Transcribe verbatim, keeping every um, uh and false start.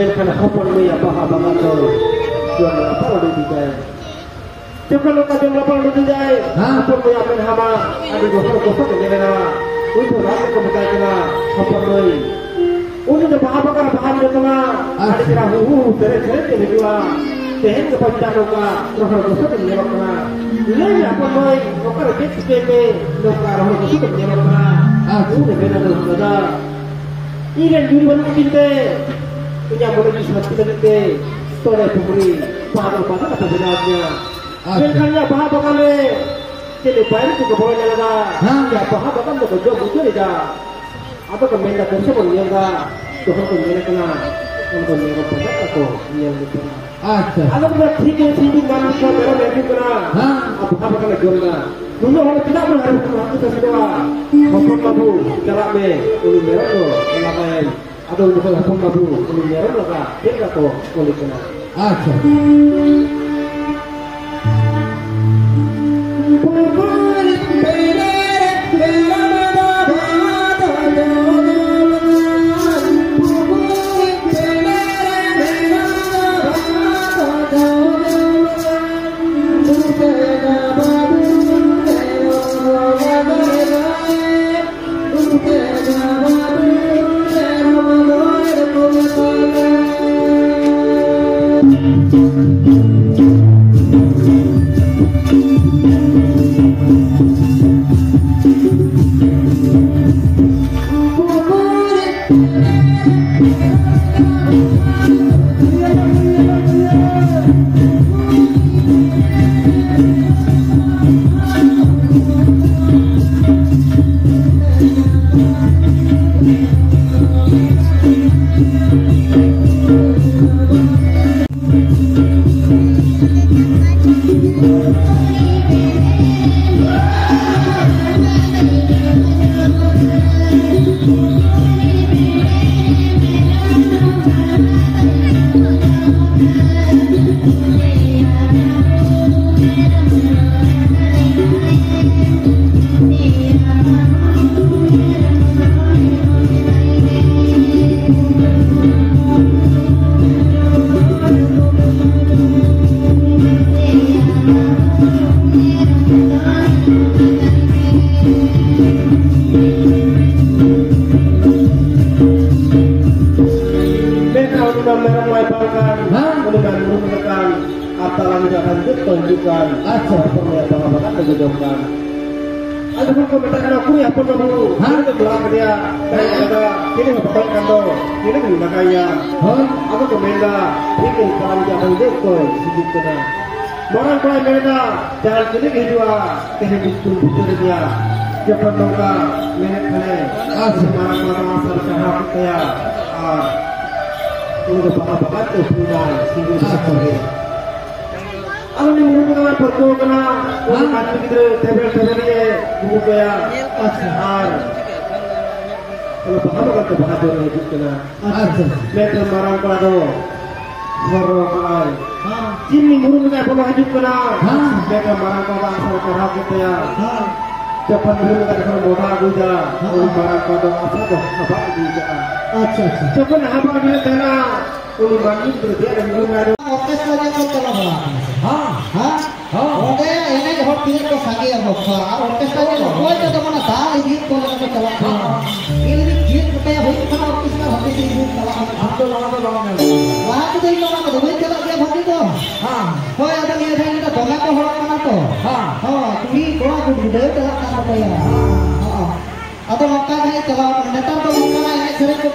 ᱢᱮᱱᱠᱷᱟᱱ ᱦᱚᱯᱚᱱ ᱢᱟᱹᱭᱟᱜ ᱵᱟᱦᱟ ᱵᱟᱜᱟᱱ ᱫᱚ ᱡᱚᱢ ᱨᱟᱯᱟᱜ ᱩᱰᱩᱠ ᱤᱫᱤᱭᱟᱭ᱾ ᱪᱮᱫ ᱞᱮᱠᱟ ᱡᱚᱢ ᱨᱟᱯᱟᱜ ᱩᱰᱩᱠ ᱤᱫᱤᱭᱟᱭ? ᱦᱮᱸ᱾ ᱦᱚᱯᱚᱱ ᱢᱟᱹᱭᱟᱜ ᱢᱮᱫᱦᱟ ᱢᱟ ᱟᱹᱰᱤ ᱜᱚᱥᱚ ᱜᱚᱥᱚ ᱜᱮ ᱧᱮᱞᱮᱱᱟ᱾ ᱩᱱᱠᱩ ᱨᱟᱡᱽ ᱠᱚ ᱢᱮᱛᱟᱭ ᱠᱟᱱᱟ, ᱦᱚᱯᱚᱱ ᱢᱟᱹᱭ, ᱩᱱᱤ ᱫᱚ ᱵᱟᱦᱟ ᱵᱟᱜᱟᱱ ᱵᱟᱦᱟ ᱧᱮᱞ ᱠᱟᱱᱟ, ᱟᱹᱰᱤ ᱟᱪᱪᱷᱟ᱾ ᱪᱮᱦᱨᱟ ᱦᱩ ᱦᱩ ᱦᱩ ᱥᱮᱨᱮᱧ ᱥᱮᱨᱮᱧ ᱛᱮ ᱦᱤᱡᱩᱜᱼᱟ᱾ ᱛᱮᱦᱮᱧ ᱜᱟᱯᱟ ᱪᱮᱫᱟᱜ ᱱᱚᱝᱠᱟ ᱨᱚᱦᱚᱲ ᱜᱚᱥᱚ ᱜᱮᱢ ᱧᱮᱞᱚᱜ ᱠᱟᱱᱟ? ᱞᱟᱹᱭ ᱢᱮ ᱦᱚᱯᱚᱱ ᱢᱟᱹᱭ, ᱚᱠᱟᱨᱮ ᱪᱮᱫ ᱪᱤᱠᱟᱹᱭ ᱢᱮ, ᱱᱚᱝᱠᱟ ᱨᱚᱦᱚᱲ ᱜᱚᱥᱚ ᱜᱮᱢ ᱧᱮᱞᱚᱜ ᱠᱟᱱᱟ? ᱟᱪᱪᱷᱟ᱾ ᱩᱱᱤ ᱢᱮᱱᱟ, ᱫᱟᱫᱟ, ᱤᱧ ᱨᱮᱱ ᱡᱩᱨᱤ ᱵᱟᱹᱱᱩᱜ ᱠᱤᱱ ᱛᱮ ᱤᱧᱟᱹᱜ ᱢᱚᱱᱮ ᱡᱤᱣᱤ ᱥᱟᱹᱱᱛᱤ ᱞᱟᱹᱜᱤᱫ ᱛᱮ ᱛᱚᱲᱮ ᱯᱩᱠᱷᱨᱤ ᱯᱟᱦᱟᱲ ᱯᱟᱦᱟᱲ ᱠᱟᱛᱮ ᱵᱮᱱᱟᱣ ᱠᱤᱧᱟ᱾ ᱟᱪᱪᱷᱟ᱾ ᱢᱮᱱᱠᱷᱟᱱ ᱤᱧᱟᱹᱜ ᱵᱟᱦᱟ ᱵᱟᱜᱟᱱ ᱨᱮ ᱪᱮᱫ ᱞᱮ ᱯᱟᱭᱨᱟ ᱠᱚ ᱵᱚᱞᱚ ᱧᱮᱞ ᱮᱫᱟ᱾ ᱦᱮᱸ᱾ ᱤᱧᱟᱹᱜ ᱵᱟᱦᱟ ᱵᱟᱜᱟᱱ ᱫᱚᱠᱚ ᱡᱚᱢ ᱩᱛᱟᱹᱨ ᱮᱫᱟ᱾ ᱟᱫᱚ ᱠᱚ ᱢᱮᱱ ᱮᱫᱟ, ᱠᱚᱢ ᱥᱮ ᱠᱚᱢ ᱧᱮᱞ ᱮᱫᱟ, ᱛᱚᱠᱷᱚᱱ ᱠᱚ ᱧᱮᱞ ᱠᱟᱱᱟ, ᱚᱱᱟ ᱠᱚ ᱧᱮᱞ ᱠᱟᱛᱮ ᱠᱚ ᱧᱮᱞ ᱞᱮ ᱠᱟᱱᱟ᱾ ᱟᱪᱪᱷᱟ᱾ ᱟᱫᱚ ᱠᱚ ᱢᱮᱱᱟ, ᱴᱷᱤᱠ ᱜᱮᱭᱟ, ᱴᱷᱤᱠ ᱜᱮᱭᱟ, ᱢᱟ ᱱᱤᱛ ᱫᱚ ᱢᱮᱨᱚᱢ ᱟᱹᱠᱷᱨᱤᱧ ᱠᱟᱱᱟ, ᱦᱮᱸ᱾ ᱟᱨ ᱵᱟᱦᱟ ᱵᱟᱜᱟᱱ ᱞᱮ ᱡᱚᱢ ᱮᱫᱟ᱾ ᱱᱩᱱᱟᱹᱜ ᱦᱚᱲ ᱪᱮᱫᱟᱜ ᱵᱚᱱ ᱦᱟᱹᱨᱩᱵ ᱠᱚᱣᱟ? ᱦᱟᱹᱠᱩ ᱪᱟᱥ ᱠᱚᱣᱟ᱾ ᱦᱚᱯᱚᱱ ᱵᱟᱹᱵᱩ, ᱪᱟᱞᱟᱜ ᱢᱮ, ᱩᱱᱤ ᱢᱮᱨᱚᱢ ᱫᱚ ᱞᱟᱜᱟᱭᱮᱢ᱾ ᱟᱫᱚ ᱩᱱ ᱡᱚᱠᱷᱚᱱ ᱦᱚᱯᱚᱱ ᱵᱟᱹᱵᱩ ᱩᱱᱤ ᱢᱮᱨᱚᱢ ᱞᱟᱜᱟ ᱪᱮᱫ ᱞᱮᱠᱟ ᱠᱚ ᱠᱩᱞᱤ ᱠᱟᱱᱟ? ᱟᱪᱪᱷᱟ᱾ ᱢᱮᱨᱚᱢ ᱢᱟᱭ ᱯᱟᱨ ᱠᱟᱱ, ᱦᱮᱸ᱾ ᱩᱱᱤ ᱢᱟᱭ ᱢᱩᱨᱩᱢ ᱟᱠᱟᱱ, ᱟᱨ ᱛᱟᱞᱟ ᱧᱤᱫᱟᱹ ᱠᱷᱟᱱ ᱪᱮᱫ ᱠᱚ ᱦᱤᱡᱩᱜ ᱠᱟᱱ, ᱟᱪᱪᱷᱟ᱾ ᱦᱚᱯᱚᱱ ᱢᱟᱭ ᱵᱟᱵᱟ ᱵᱟᱜᱟᱱ ᱨᱮ ᱡᱚᱡᱚᱢ ᱠᱟᱱ᱾ ᱟᱨ ᱡᱚᱠᱷᱚᱱ ᱠᱚ ᱢᱮᱛᱟᱜ ᱠᱟᱱᱟ, "ᱩᱠᱩᱨᱤᱡ ᱦᱚᱯᱚᱱ ᱵᱟᱹᱵᱩ, ᱦᱮᱸ᱾ ᱩᱱᱤ ᱫᱚ ᱡᱚᱲᱟ ᱠᱮᱫᱮᱭᱟ, ᱢᱮᱱ ᱠᱮᱫᱟ, ᱪᱮᱫ ᱦᱚᱸ ᱵᱟᱠᱚ ᱠᱟᱱ ᱫᱚ, ᱛᱤᱱᱟᱹᱜ ᱮᱢ ᱞᱟᱜᱟᱭᱟ?" ᱦᱳᱭ᱾ ᱟᱫᱚ ᱠᱚ ᱢᱮᱱᱫᱟ, "ᱴᱷᱤᱠ ᱜᱮ, ᱛᱟᱞᱟ ᱧᱤᱫᱟᱹ ᱠᱷᱟᱱ ᱪᱮᱫ ᱠᱚ ᱦᱤᱡᱩᱜ ᱠᱟᱱᱟ?" ᱢᱟᱨᱟᱝ ᱠᱚᱲᱟᱭ ᱢᱮᱱᱫᱟ, "ᱡᱟᱦᱟᱸ ᱛᱤᱱᱟᱹᱜ ᱦᱤᱡᱩᱜᱼᱟ, ᱛᱮᱦᱮᱧ ᱵᱤᱥᱠᱩᱴ ᱵᱩᱴᱟᱹ ᱨᱮᱜᱮᱭᱟ᱾ ᱡᱚᱠᱷᱚᱱ ᱱᱚᱝᱠᱟ ᱢᱮᱱᱮᱫ ᱠᱷᱟᱱᱮ, ᱟᱪᱪᱷᱟ᱾ ᱢᱟᱨᱟᱝ ᱠᱚᱲᱟ ᱫᱚ ᱟᱥᱟᱨ ᱪᱟᱲᱦᱟᱣ ᱠᱮᱫ ᱛᱟᱭᱟ ᱟᱨ ᱩᱱᱤ ᱫᱚ ᱵᱟᱦᱟ ᱵᱟᱜᱟᱱ ᱛᱮ ᱩᱯᱨᱩᱢᱟᱭ, ᱥᱤᱸᱜᱟᱹᱲ ᱟᱪᱪᱷᱟ᱾ ᱥᱮᱛᱟᱜ ᱨᱮ᱾ ᱟᱫᱚ ᱩᱱᱤ ᱢᱩᱨᱢᱩ ᱫᱚ ᱯᱟᱹᱨᱠᱟᱹᱣ ᱠᱟᱱᱟ, ᱩᱱᱤ ᱦᱮᱸ᱾ ᱢᱟᱹᱱᱢᱤ ᱜᱤᱫᱽᱨᱟᱹ ᱛᱮᱵᱮᱞ ᱛᱮᱵᱮᱞ ᱜᱮ ᱩᱵᱩᱜ ᱠᱟᱭᱟ᱾ ᱟᱪᱪᱷᱟ᱾ ᱟᱨ ᱚᱱᱟ ᱵᱟᱦᱟ ᱵᱟᱜᱟᱱ ᱛᱮ ᱵᱟᱦᱟ ᱡᱚ ᱨᱮ ᱦᱤᱡᱩᱜ ᱠᱟᱱᱟ᱾ ᱟᱪᱪᱷᱟ᱾ ᱢᱮᱱᱠᱷᱟᱱ ᱢᱟᱨᱟᱝ ᱠᱚᱲᱟ ᱫᱚ ᱦᱚᱨᱚ ᱠᱟᱜᱼᱟᱭ᱾ ᱦᱮᱸ᱾ ᱪᱤᱱᱱᱤ ᱢᱩᱨᱢᱩ ᱛᱟᱭ ᱵᱚᱞᱚ ᱦᱤᱡᱩᱜ ᱠᱟᱱᱟ᱾ ᱦᱮᱸ᱾ ᱢᱮᱱᱠᱷᱟᱱ ᱢᱟᱨᱟᱝ ᱠᱚᱲᱟ ᱫᱚ ᱟᱥᱟᱨ ᱪᱟᱲᱦᱟᱣ ᱠᱮᱫ ᱛᱟᱭᱟ᱾ ᱦᱮᱸ᱾ ᱡᱚᱠᱷᱚᱱ ᱢᱩᱨᱢᱩ ᱛᱟᱭ ᱡᱚᱠᱷᱚᱱ ᱢᱚᱰᱟ ᱟᱹᱜᱩᱭᱮᱫᱟ, ᱦᱮᱸ᱾ ᱩᱱ ᱢᱟᱨᱟᱝ ᱠᱚᱲᱟ ᱫᱚ ᱟᱥᱟ ᱫᱚ ᱦᱟᱵᱟᱜ ᱤᱫᱤ ᱠᱟᱜᱼᱟ᱾ ᱟᱪᱪᱷᱟ, ᱟᱪᱪᱷᱟ᱾ ᱡᱚᱠᱷᱚᱱ ᱦᱟᱵᱟᱜ ᱤᱫᱤ ᱞᱮᱫ ᱛᱟᱦᱮᱱᱟ, ᱩᱱᱤ ᱢᱟᱹᱱᱢᱤ ᱜᱤᱫᱽᱨᱟᱹ ᱫᱮᱡ ᱞᱮᱱ ᱜᱮ ᱢᱮᱱᱟ, ᱚᱨᱠᱮᱥᱴᱨᱟ ᱧᱮᱞ ᱠᱚ ᱪᱟᱞᱟᱣ ᱵᱟᱲᱟ ᱟᱠᱟᱱᱟ᱾ ᱦᱮᱸ᱾ ᱦᱮᱸ? ᱦᱚᱸ᱾ ᱚᱸᱰᱮ ᱮᱱᱮᱡ ᱦᱚᱲ ᱛᱤᱱᱟᱹᱜ ᱠᱚ ᱥᱟᱸᱜᱮᱭᱟ ᱵᱟᱯᱞᱟ, ᱟᱨ ᱚᱨᱠᱮᱥᱴᱨᱟ ᱧᱮᱞ ᱚᱠᱚᱭ ᱛᱮᱫᱚ ᱢᱟᱱᱮ ᱫᱟᱜ ᱤᱫᱤᱭᱮᱫ ᱠᱚ ᱞᱮᱠᱟ ᱠᱚ ᱪᱟᱞᱟᱜ ᱠᱟᱱᱟ᱾ ᱦᱚᱸ᱾ ᱤᱧ ᱡᱩᱫᱤ ᱪᱮᱫ ᱞᱮᱠᱟᱭᱟ ᱦᱩᱭᱩᱜ ᱠᱟᱱᱟ ᱚᱨᱠᱮᱥᱴᱨᱟ ᱦᱟᱹᱵᱤᱡ ᱛᱮ ᱤᱧ ᱪᱟᱞᱟᱜᱼᱟ᱾ ᱟᱢ ᱫᱚ ᱞᱟᱦᱟ ᱫᱚ ᱵᱟᱢ ᱧᱮᱞ ᱠᱟᱫᱟ᱾ ᱞᱟᱦᱟ ᱛᱮᱫᱚ ᱤᱧ ᱫᱚ ᱚᱱᱟ ᱠᱚᱫᱚ ᱵᱟᱹᱧ ᱪᱟᱞᱟᱜ ᱜᱮᱭᱟ ᱵᱷᱟᱹᱜᱤ ᱫᱚ᱾ ᱦᱚᱸ᱾ ᱦᱳᱭ, ᱟᱫᱚ ᱱᱤᱭᱟᱹ ᱫᱷᱟᱣ ᱤᱧ ᱫᱚ ᱫᱚᱢᱮ ᱠᱚ ᱦᱚᱲᱚᱜ ᱠᱟᱱᱟ ᱛᱚ᱾ ᱦᱚᱸ᱾ ᱦᱚᱸ, ᱠᱩᱲᱤ ᱠᱚᱲᱟ ᱠᱚ ᱜᱩᱰᱟᱹ ᱪᱟᱞᱟᱜ ᱠᱟᱱ ᱛᱟᱠᱚᱭᱟ᱾ ᱦᱚᱸ᱾ ᱟᱫᱚ ᱱᱚᱝᱠᱟ ᱜᱮ ᱦᱟᱸᱜ ᱪᱟᱞᱟᱣ ᱠᱟᱱᱟ᱾ ᱱᱮᱛᱟᱨ ᱫᱚ ᱱᱚᱝᱠᱟᱱᱟᱜ ᱮᱱᱮᱡ ᱥᱮᱨᱮᱧ ᱠᱚ